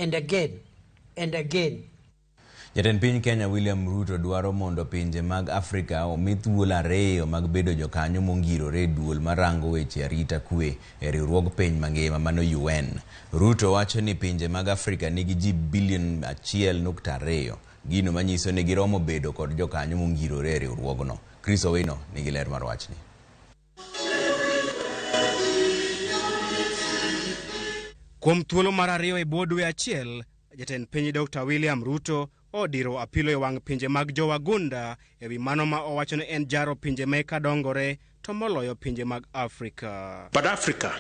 And again, and again. Jatend piny Kenya William Ruto dwaro mondo pinje mag Afrika omi thuolo ariyo mag bedo jokanyo mongirore e duol marango weche arita kwe e riwruog piny mangima mano UN. Ruto wacho ni pinje mag Afrika nigi ji bilion 1.2, gino manyiso ni giromo bedo kod jokanyo mongirore e riwruogno. Chris Owino nigi ler mar wachni. Kuom thuolo mar ariyo e bwo dwe achiel, jatend piny Dr. William Ruto odiro apilo e wang' pinje mag jowagunda e wi mano ma owacho ni en jaro pinje meka dongore to moloyo pinje mag Afrika. But Africa,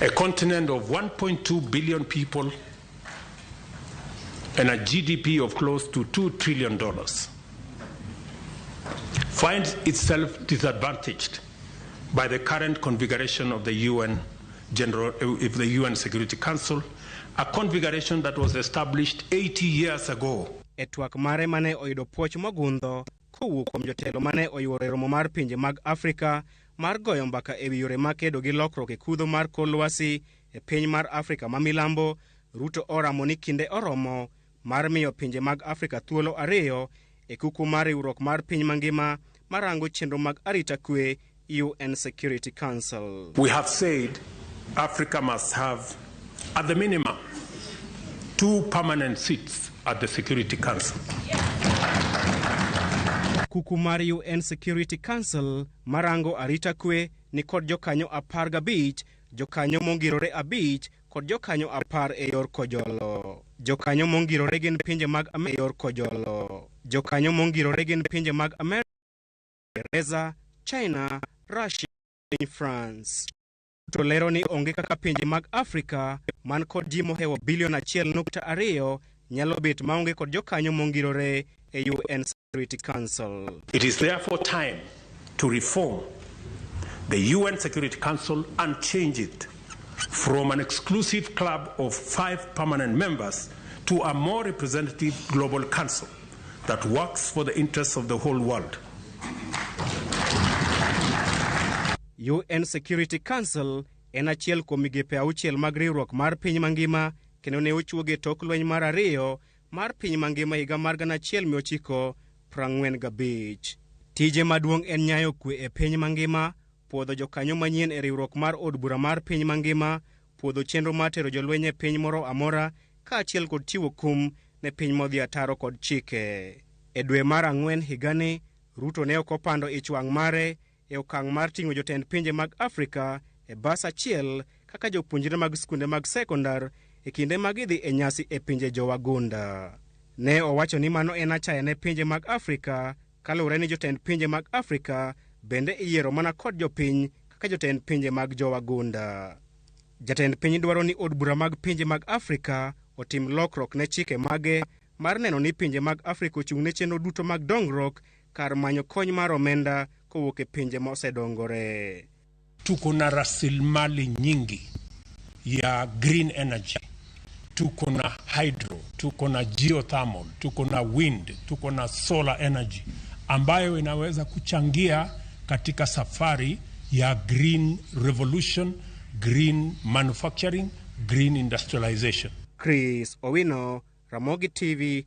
a continent of 1.2 billion people and a GDP of close to $2 trillion, finds itself disadvantaged by the current configuration of the UN General, if the UN Security Council, a configuration that was established 80 years ago. E twak mare mane oyudo puoch mogundho kowuok kuom jotelo mane oyuoro e romo mar pinje mag Afrika mar goyo mbaka e wi yore mag kedo gi lokruok e kudho mar kor lwasi e piny mar Afrika ma milambo, Ruto oramo ni kinde oromo mar miyo pinje mag Afrika thuolo ariyo e kuku mar riwruok mar piny mangima marango chenro mag arita kwe UN Security Council. We have said Africa must have, at the minimum, 2 permanent seats at the Security Council. Kuku mar UN Security Council marango arita kwe ni kod jokanyo 15, jokanyo mongirore 5 kod jokanyo 10 e yor kojolo. Jokanyo mongirore gin pinje mag e yor kojolo. Jokanyo mongirore gin pinje mag Amerka, Uingereza, China, Russia, France. To lero ni onge kaka pinje mag Afrika man kod ji mohewo bilion 1.2 nyalo bet maonge kod jokanyo mongirore e UN Security Council. It is therefore time to reform the UN Security Council and change it from an exclusive club of 5 permanent members to a more representative global council that works for the interests of the whole world. UN Security Council en achiel kuom migepe 6 mag riwruok mar piny mangima kendo ne ochuoge tok lweny mar 2 mar piny mangima higa mar 1945. Tije maduong' en nyayo kwe e piny mangima, puodho jokanyo manyien e riwruok mar od bura mar piny mangima, puodho chenro mar tero jolweny e piny moro amora, kaachiel kod chiwo kum ne piny modhi ataro kod chike. E dwe mar 4 higani, Ruto ne ok opando ich wang' mare e okang' mar ting'o jotend pinje mag Afrika e bas achiel kaka jopuonjre mag skunde mag sekondar e kinde ma gidhi e nyasi e pinje jowagunda. Ne owacho ni mano en achaya ne pinje mag Afrika kaluwore ni jotend pinje mag Afrika bende iyiero mana kod jopiny kaka jotend pinje mag jowagunda. Jatend piny dwaro ni od bura mag pinje mag Afrika otim lokruok ne chike mage mar neno ni pinje mag Afrika ochung' ne chenro duto mag dongruok kar manyo kony mar omenda kowuok e pinje mosedongore. Tuko na rasilimali nyingi ya green energy, tuko na hydro, tuko na geothermal, tuko na wind, tuko na solar energy ambayo inaweza kuchangia katika safari ya green revolution, green manufacturing, green industrialization. Chris Owino, Ramogi TV,